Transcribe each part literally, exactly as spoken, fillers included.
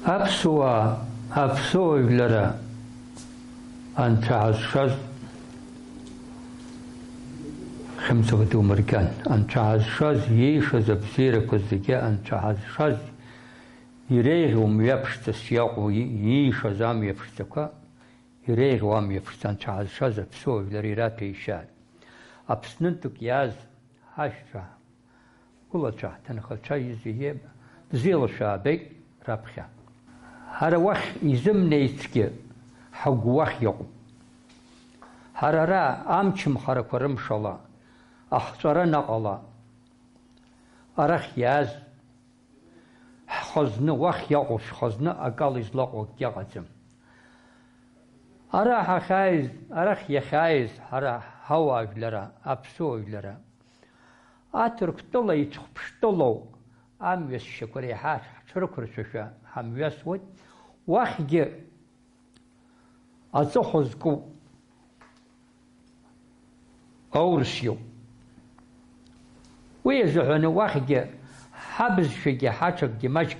Аԥсуаа, аԥсуа жәлара, анцәа ҳазшаз, хьымӡӷ ду мырган, анцәа ҳазшаз, иишаз абзиарақәа зегьы анцәа ҳазшаз, иреиӷьу мҩаԥшӡас иаҟоу, иишаз амҩаԥшӡақәа, иреиӷьу амҩаԥшӡа анцәа ҳазшаз аԥсуа жәлар ираҭәеишьааит. Аԥснынтәык иааз ҳашьцәа, ҳгәылацәа, ҳҭынхацәа зегьы бзиала шәаабеит раԥхьа. Ҳара уахь изымнеицгьы, ҳгәы уахь иҟоуп. Ҳара ара амчымхарақәа рымшала, ахҵәара наҟала, арахь иааз, ҳхазны, уахь иаҟоу шәхазны акала излаҟоу акгьы ыҟаӡам. Ара ҳахьааиз, арахь иахьааиз ҳара ҳауаажәлара, аԥсуа жәлара, Аҭырқәтәыла ицәхәԥштәылоу амҩасшьақәа реиҳа ҳҽрықәыршәашәа ҳамҩасуеит, уахьгьы аҵыхәа зку аурыс иоуп. Уи азыҳәаны уахьгьы ҳабызшәагьы ҳаҽакгьы маҷк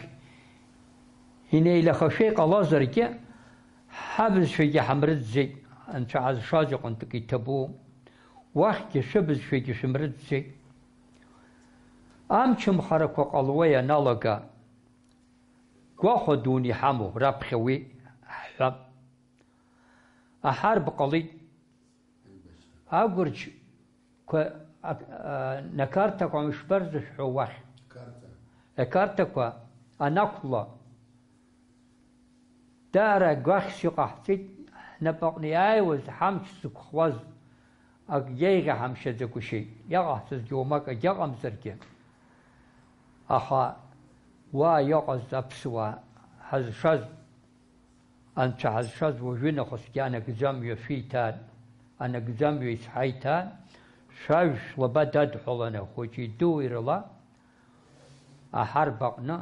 инеилахашәа иҟалозаргьы, ҳабызшәагьы ҳамрыӡӡеит, анцәа ҳазшаз иҟынтәык иҭабуп. Уахьгьы шәыбызшәагьы шәымрыӡӡеит. Амчымхарақәа ҟалуа ианалага, гәахәа дуны иҳамоу раԥхьа уи ҳҳәап. Аҳарб ҟалеит. Агәырџьқәа, а, а, Накарҭақәа ишԥарзышәҳәо уахь? Қарҭа. Ақарҭақәа анақәла, даара гәахьс иҟаҳҵеит, ҳнапаҟны иааиуаз ҳамч зықәхуаз акгьы еиӷьаҳамшьаӡакәашьеит. Иаҟаҳҵазгьы уамак агьаҟамзаргьы, аха уа иҟаз аԥсуаа ҳазшаз, Анцәа ҳазшаз уажәы нахысгьы анагӡамҩа шәиҭааит, анагӡамҩа ицҳаиҭааит, шәажә шәлаба дадҳәаланы, хәыҷи-дуи рыла, аҳарбаҟны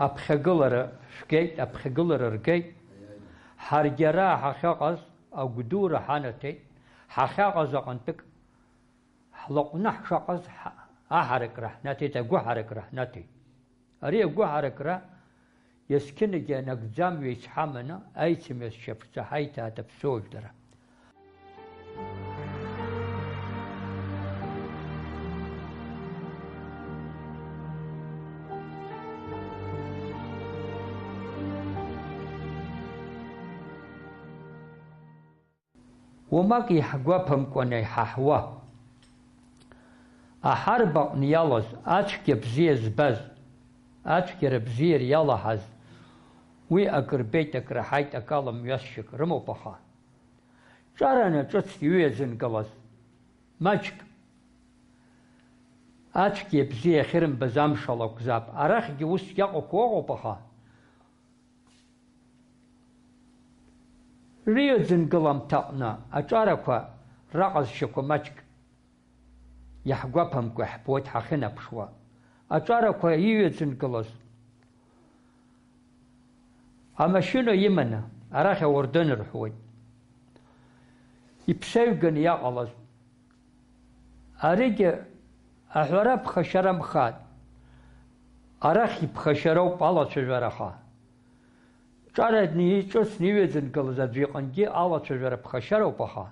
аԥхьагылара шәгеит, аԥхьагылара ргеит. Ҳаргьы ара ҳахьыҟаз агәдура ҳанаҭеит, ҳахьаҟаз аҟынтәык ҳлаҟәны ҳшаҟаз ҳа-, аҳаракра ҳнаҭеит, агәыҳаракра ҳнаҭеит. Ари агәыҳаракра есқьынагьы анагӡамҩа ицҳаманы, аицымҩасшьа ԥҵәаҳа иҭааит аԥсуа жәлар. Уамак иаҳгәаԥымкәаны иҳаҳуа. Аҳарбаҟны иалаз, ацәгьа бзиа збаз, ацәгьара бзиара иалаҳаз, уи акыр беит, акры ҳаит, акала мҩасшьак рымоуп, аха ҿараны ҿыц иҩаӡынгылаз маҷк ацәгьа бзиа ахьырымбаз амшала акәзаап. Арахьгьы ус иаҟақәоу ыҟоуп, аха Рыҩаӡынгыламҭаҟны аҿарақәа раҟазшьақәа маҷк иаҳгәаԥымкәа иаҳбоит ҳахьынаԥшуа. Аҿарақәа иҩаӡынгылоз амашьына иманы, арахь ауардын рҳәуеит, иԥсаҩганы иаҟалаз. Аригьы аҳәара ԥхашьарамхааит. Арахь иԥхашьароуп алацәажәараха. Ҿараны иҿыцны иҩаӡынгылаз аӡәы иҟынгьы алацәажәара ԥхашьароуп, аха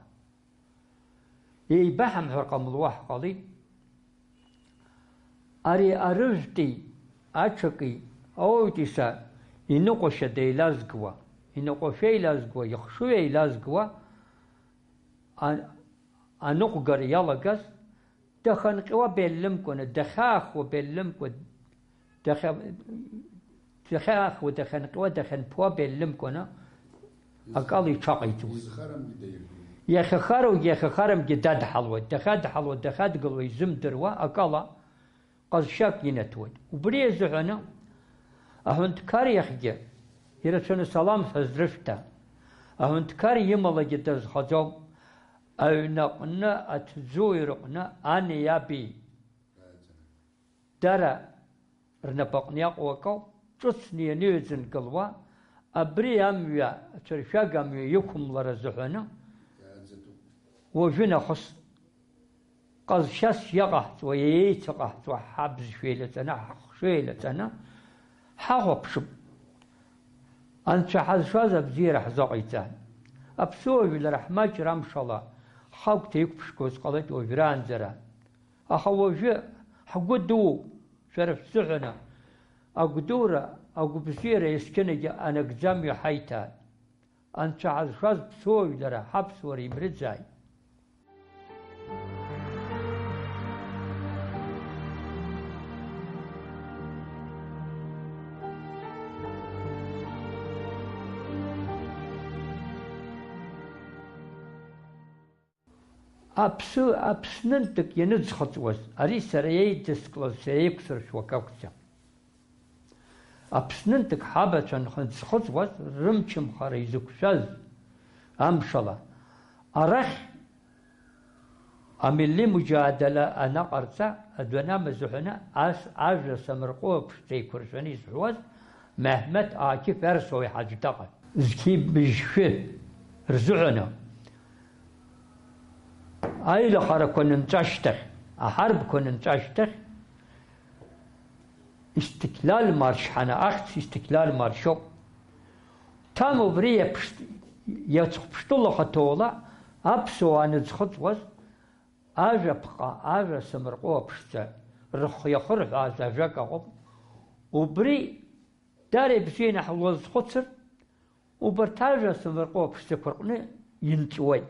еибаҳамҳәар ҟамлуа ҳҟалеит. Ари арыжәтәи аҽаки ауаҩтәи са иныҟәашьа деилазгуа, иныҟәашәа еилазгуа, ихшыҩ еилазгуа, а-, аныҟәгара иалагаз, дахьынҟьуа беллымкәаны, дахьаахуа беллымкәа, дахьа-, дахьаахуа, дахьынҟьуа, дахьынԥуа беллымкәаны акала иҽаҟаиҵоит. Изхарамгьы даирбоит. Иахьахароугьы, иахьахарамгьы дадҳалоит, дахьадҳало, дахьадгыло изымдыруа акала ҟазшьак инаҭоит. Убри азыҳәаны аҳәынҭқар иахьгьы ирацәаны салам сазрышәҭа. Аҳәынҭқар ималагьы дазхаӡом. Аҩнаҟны аҭӡыуаҩраҟны ани иаби дара рнапаҟны иаҟоу акы ауп, ҿыцны ианыҩаӡынгылуа, абри амҩа, ацәыршәага амҩа иқәымлар азыҳәаны, уажәы нахыс ҟазшьас иаҟаҳҵо, еицаҟаҳҵо, ҳабзшәа еилаҵаны, ҳхшыҩ еилаҵаны, Ҳахәаԥшып. Анцәа ҳазшаз абзиара ҳзыҟаиҵа. Аԥсуа жәлар ҳмаҷра амшала ҳхагәҭа иқәԥшқәоз ҟалеит уажәраанӡара. Аха уажәы ҳгәы дууп, шәара шәзыҳәаны агәдура, агәыбзиара есқьынагьы анагӡамҩа ҳаиҭааит. Анцәа ҳазшаз ԥсуа жәлара ҳаԥсуара имрыӡааит. Аԥсы, Аԥснынтәык ианыӡхыҵуаз, ари сара еидыскылаз, сара еиқәсыршәуа акакәӡам. Аԥснынтәык ҳабацәа анхыӡхыҵуаз, рымчымхара изықәшәаз амшала, арахь амилли муџьаадала анаҟарҵа, адәы анамазыҳәаны, ас ажәа самырҟәыа ԥшӡа еиқәыршәаны изҳәуаз Меҳмеҭ Акиф Арсоу иҳаӡәдаҟа, зқьи быжьшәи рзыҳәаны, аилахарақәа анынҵәа ашьҭахь, аҳарбқәа анынҵәа ашьҭахь, Истиқлал марш ҳана, ахьӡ Истиқлал маршоуп. Ҭан убри иаԥшт-, иацхәԥштәыла хаҭоула аԥсуаа аныӡхыҵуаз, ажәаԥҟа, ажәа самырҟәыа ԥшӡа рхы иахырҳәааз ажәак аҟоуп. Убри даара ибзианы ҳлазхәыцыр, убарҭ ажәа самырҟәыа ԥшӡақәа рҟны инҵәуеит.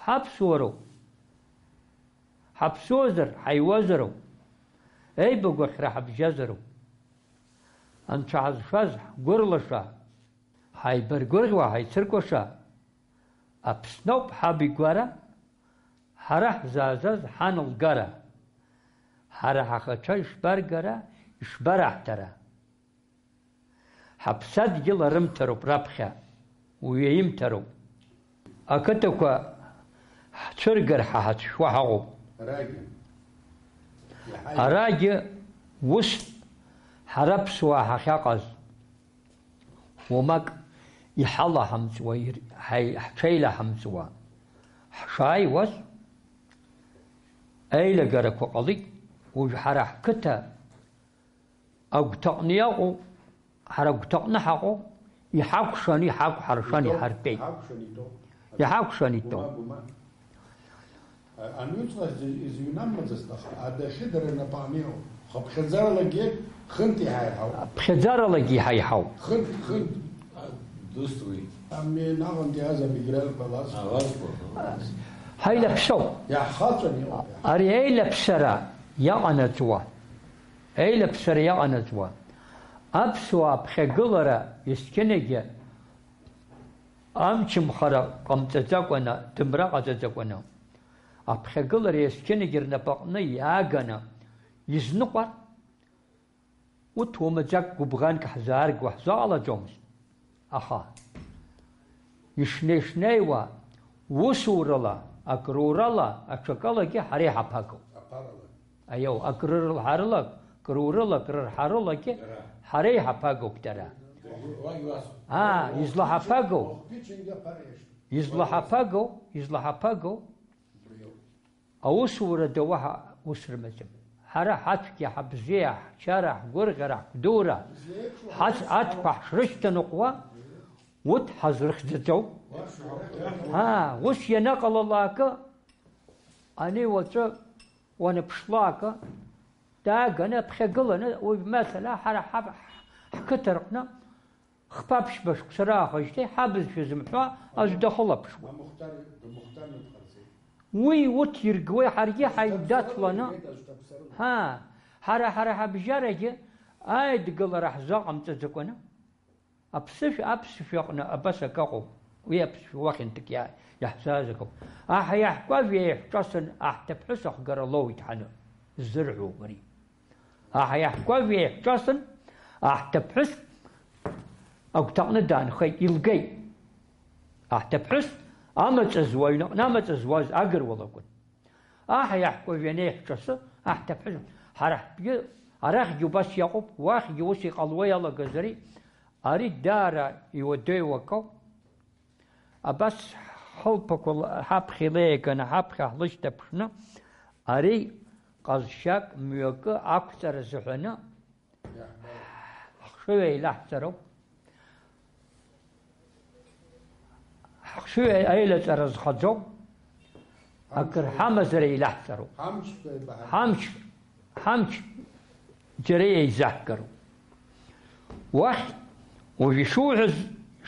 Ҳаԥсуароуп. Ҳаԥсуазар, ҳаиуазароуп. Еибагәахьра ҳабжьазароуп. Анцәа ҳазшаз ҳгәырлаша, ҳаибаргәырӷьуа, ҳаицыркәаша, Аԥсноуп ҳаб игәара, ҳара ҳзаазаз ҳан лгара. Ҳара ҳаӷацәа ишбаргара, ишбараҳҭара. Ҳаԥсадгьыл арымҭароуп раԥхьа, уи аимҭароуп. Ақыҭақәа ҳцәыргар ҳа ҳацәшәо ҳаҟоуп. Арагьы. Арагьы ус ҳара аԥсуаа ҳахьаҟаз, уамак иҳалаҳамҵуа, ир-, ҳаи-, ҳҽеилаҳамҵуа ҳшааиуаз, аилагарақәа ҟалеит, уажә ҳара ҳқыҭа агәҭаҟны иаҟоу, ҳара агәҭаҟны ҳаҟоу, иҳакәшан, иҳакәҳаршан, иҳартәеит. Иҳакәшан итәоу. Иҳакәшан итәоу. Гәма, гәма. А-, амҩаҵҟа изы-, изыҩнаммаӡацт, аха адәахьы дара рнапаҟны иҟоуп. Хыԥхьаӡаралагьы хынтә иҳаиҳауп. Ԥхьаӡаралагьы иҳаиҳауп. Хынтә, хынтә. А, дусҭоит. Ами наҟынтәи аза мигрантқәа лазхәа. А, лазхәа. Ҳаилаԥсоуп. Иаҳхаҵәан иҟоуп. Ари аилаԥсара иаҟанаҵуа. Аилаԥсара иаҟанаҵуа, аԥсуаа аԥхьагылара есқьынагьы амчымхара ҟамҵаӡакәаны, дымра ҟаҵаӡакәаны, аԥхьагылара есқьынагьы рнапаҟны иааганы изныҟәар, урҭ уамаӡак гәыбӷанк ҳзааргауа ҳзыҟалаӡомызт. Аха ишнеи-шнеиуа, усурала, акрурала, аҽакалагьы ҳара иҳаԥагоуп. Аиоу, акрырҳарыла, акрурыла, акрырҳарылагьы ҳара иҳаԥагоуп дара. Аа, излаҳаԥагоу, излаҳаԥагоу, излаҳаԥагоу, Аусурада уаҳа ус рымаӡам. Ҳара ҳацәгьа, ҳабзиа, ҳчара, ҳгәырӷьара, ҳгәдура, ҳац-, аҭқәа ҳшрышьҭаныҟәуа, урҭ ҳазрыхьӡаӡом. Аа, ус ианаҟалалакы, ани уаҵәы уаныԥшлакы, дааганы, аԥхьагыланы, уажә, масала, ҳара ҳаб-, ҳқыҭа рҟны Хԥа-ԥшьба шықәса раахыжьҭеи ҳабызшәа зымҳәа аӡә дахылаԥшуеит. Амухтар, Мухтар дыҟарҵеит. Уи урҭ иргуеи ҳаргьы ҳаимдаҭланы, ҳа, ҳара, ҳара ҳабжьарагьы аидгылара ҳзыҟамҵаӡакәаны, аԥсышәа, аԥсшәа аҟны абас акы ыҟоуп, уи аԥсшәа уахьынтәык иа-, иаҳзааз акоуп. Аҳ иаҳкәажә еиҳҿасын аҳҭыԥҳәыс ахгара лоуит ҳаны, ззырҳәо убри. Аҳ иаҳкәажә еиҳҿасын, аҳҭыԥҳәыс агәҭаҟны даанхеит, илгеит. Аҳҭыԥҳәыс амаҵ зуа, аҩнаҟны амаҵ зуаз агыруа лакәын. Аҳ иаҳкәажә ианеиҳҿасы, аҳҭыԥҳәыс, ҳара ҳтәгьы арахьгьы убас иаҟоуп, уахьгьы ус иҟалуа иалагазари, ари даара иуадаҩу акоуп. Абас ҳхылԥақәа ла-, ҳаԥхьа илеиганы, ҳаԥхьа ҳлышьҭаԥшны, ари ҟазшьак, мҩакы ақәҵара азыҳәаны, Ҳшыҩ еилаҳҵароуп. Ҳшыҩ аилаҵара зхаӡом. Акыр ҳамазар еилаҳҵароуп. Ҳамч, ҳамч џьара еизаҳгароуп. Уахь, уажә ишуҳәаз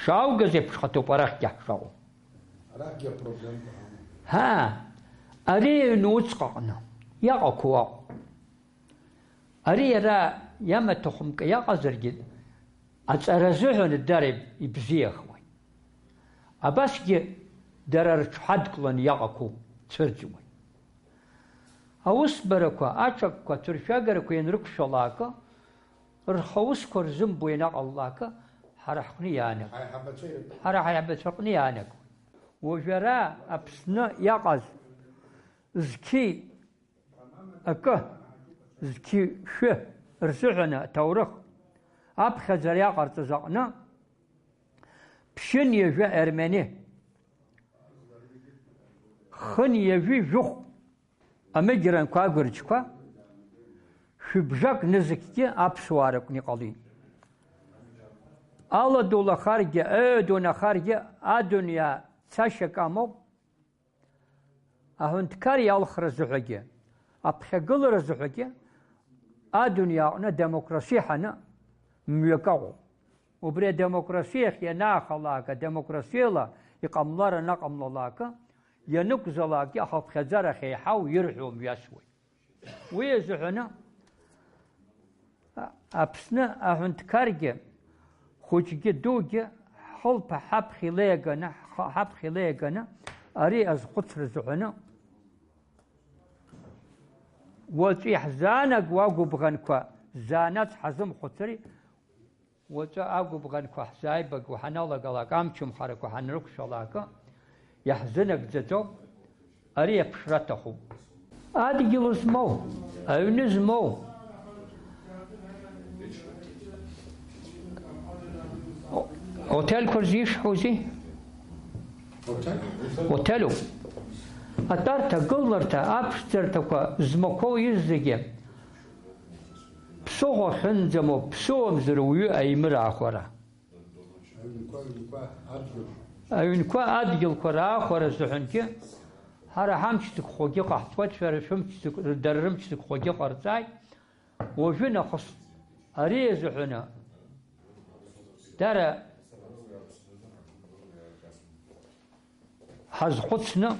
шааугаз еиԥш хатәуп арахьгьы ҳшаҟоу. Арахьгьы апроблемқәа ҳамоуп. Ҳа, ари аҩны уҵҟаҟны иаҟақәоу акәу. Ари иара иамаҭәахәымка иаҟазаргьы, аҵара азыҳәан дара ибзиахуеит. Абасгьы дара рҽҳадкыланы иаҟақәоу цәырҵуеит. Аусбарақәа, аҿакқәа, ацәыршәагарақәа ианрықәшәалакы, рхы аусқәа рзымбо ианаҟалалакы, ҳара ҳҟны иаанагоит. Ҳара ҳаибацәа рҟны иаанагоит. Уажәы ара Аԥсны иаҟаз зқьи акы, зқьи шәы рзыҳәаны аҭоурых, аԥхьаӡара иаҟарҵаз аҟны, ԥшьын ҩажәа Ермени, хын ҩажәи жәохә амигрантқәа агырџьқәа, шәыбжак нызқьгьы аԥсуаа ракәны иҟалеит. Ала дулахаргьы, ыы дунахаргьы, адунеи цашьак амоуп. Аҳәынҭқар иалхра азыҳәагьы, аԥхьагылара азыҳәагьы адунеи аҟны адемокраси ҳаны мҩак аҟоуп. Убри адемокрасиахь ианаахалак, адемокрасиала иҟамлар анаҟамлалак, ианықәзалакгьы ахыԥхьаӡарахь еиҳау ирҳәо мҩасуеит. Уи азыҳәаны, Аԥсны аҳәынҭқаргьы, хәыҷгьы дугьы, ҳхылԥа ҳаԥхьа илеиганы, ҳхы ҳаԥхьа илеиганы, ари азхәыцра азыҳәаны, уаҵәы иаҳзаанагоу агәыбӷанқәа заанаҵ ҳазымхәыцри, уаҵәы агәыбӷанқәа ҳзааибагауа ҳаналагалак, амчымхарақәа ҳанрықәшәалакы, иаҳзынагӡаӡом. Ари аԥшра аҭахуп. Адгьыл змоу, аҩны змоу, о-, отельқәа рзы ишәҳәозеи? Отель? Отелуп. Атәарҭа, агыларҭа, аԥшӡарҭақәа змақәоу изегьы ԥсыхәа ахьынӡамоу, ԥсыуамзар уаҩы аимыраахәара. Аҩнқәа, аҩнқәа, адгьыл. Аҩнқәа, адгьылқәа раахәара азыҳәангьы ҳара ҳамч зықәхогьы ҟаҳҵоит, шәара шәымч зықә-, дара рымч зықәхогьы ҟарҵааит. Уажәы нахыс ари азыҳәаны дара ҳазхәыцны,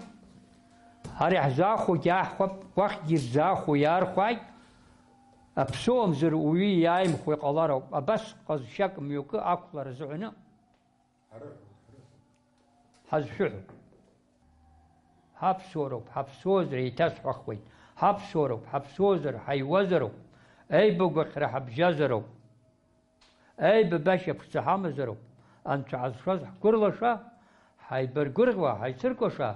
ара иаҳзаахәогьы аҳхәап, уахьгьы ирзаахәо иаархәааит, аԥсыуамзар уаҩы иааимхәо иҟалароуп, абас ҟазшьак мҩакы ақәлара азыҳәаны ҳазшәыҳәоит. Ҳаԥсуароуп, ҳаԥсуазар еиҭасҳәахуеит, ҳаԥсуароуп, ҳаԥсуазар ҳаиуазароуп, аибагәахьра ҳабжьазароуп. Аибабашьа ԥшӡа ҳамазароуп, Анцәа ҳазшаз ҳгәырлаша, ҳаибаргәырӷьуа, ҳаицыркәаша,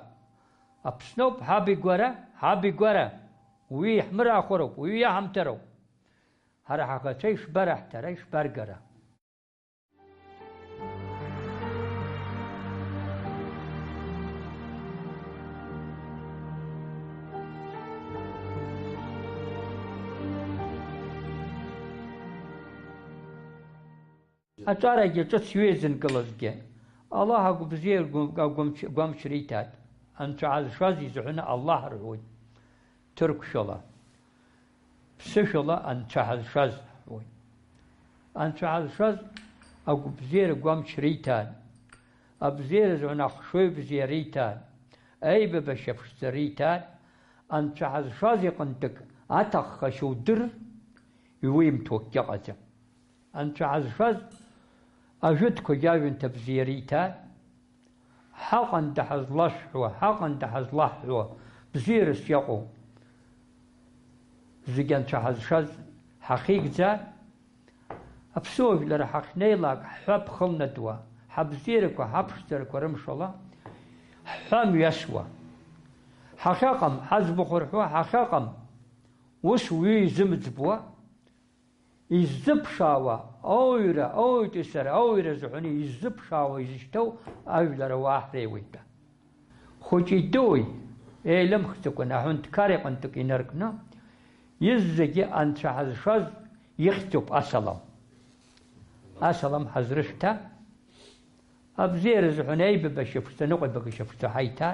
Аԥсноуп ҳабигәара, ҳабигәара, уи иаҳмыраахәароуп, уи иаҳамҭароуп. Ҳара ҳаӷацәа ишбараҳҭара, ишбаргара. Аҿарагьы ҿыц иҩеизынкылазгьы, Аллаҳ агәыбзиа гәы-, агәамч-, гәамч риҭааит. Анцәа ҳазшаз изҳәаны Аллаҳ рҳәоит, ҭырқәшәала. Ԥсышәала Анцәа ҳазшаз ҳҳәоит. Анцәа ҳазшаз агәыбзиара гәамч риҭааит. Абзиара зҳәан ахшыҩ бзиа риҭааит. Аибабашьа ԥшӡа риҭааит. Анцәа ҳазшаз иҟынтәык аҭаххашьа удыр, иуимҭо акгьы ыҟаӡам. Анцәа ҳазшаз ажәытәқәагьы аҩынҭа бзиа риҭааит. Ҳаҟанда ҳазлашәҳәуа, ҳаҟанда ҳазлаҳҳәуа, бзиарас иаҟоу зегь Анцәа ҳазшаз ҳахьигӡар, аԥсуа жәлар ҳахьнеилак, ҳҳәап хылнадуа, ҳабзиарақәа, ҳаԥшӡарақәа рымшала, ҳҳәа мҩасуа. Ҳахьыҟам, ҳаӡбахә рҳәуа ҳахьыҟам, ус уаҩы изымӡбуа, иззыԥшаауа, ауаҩра, ауаҩытәыҩсара, ауаҩра азыҳәаны иззыԥшаауа изышьҭоу ажәлар ауаа ҳреиуеит ҳәа. Хәыҷи дуи еилымхӡакәан аҳәынҭқар иҟынтәык инаркны, изегьы Анцәа ҳазшаз ихьӡуп асалам. Асалам ҳазрышәҭа, абзиара азыҳәан аибабашьа фыцәа, ныҟәабагашьа фыцәа ҳаиҭа.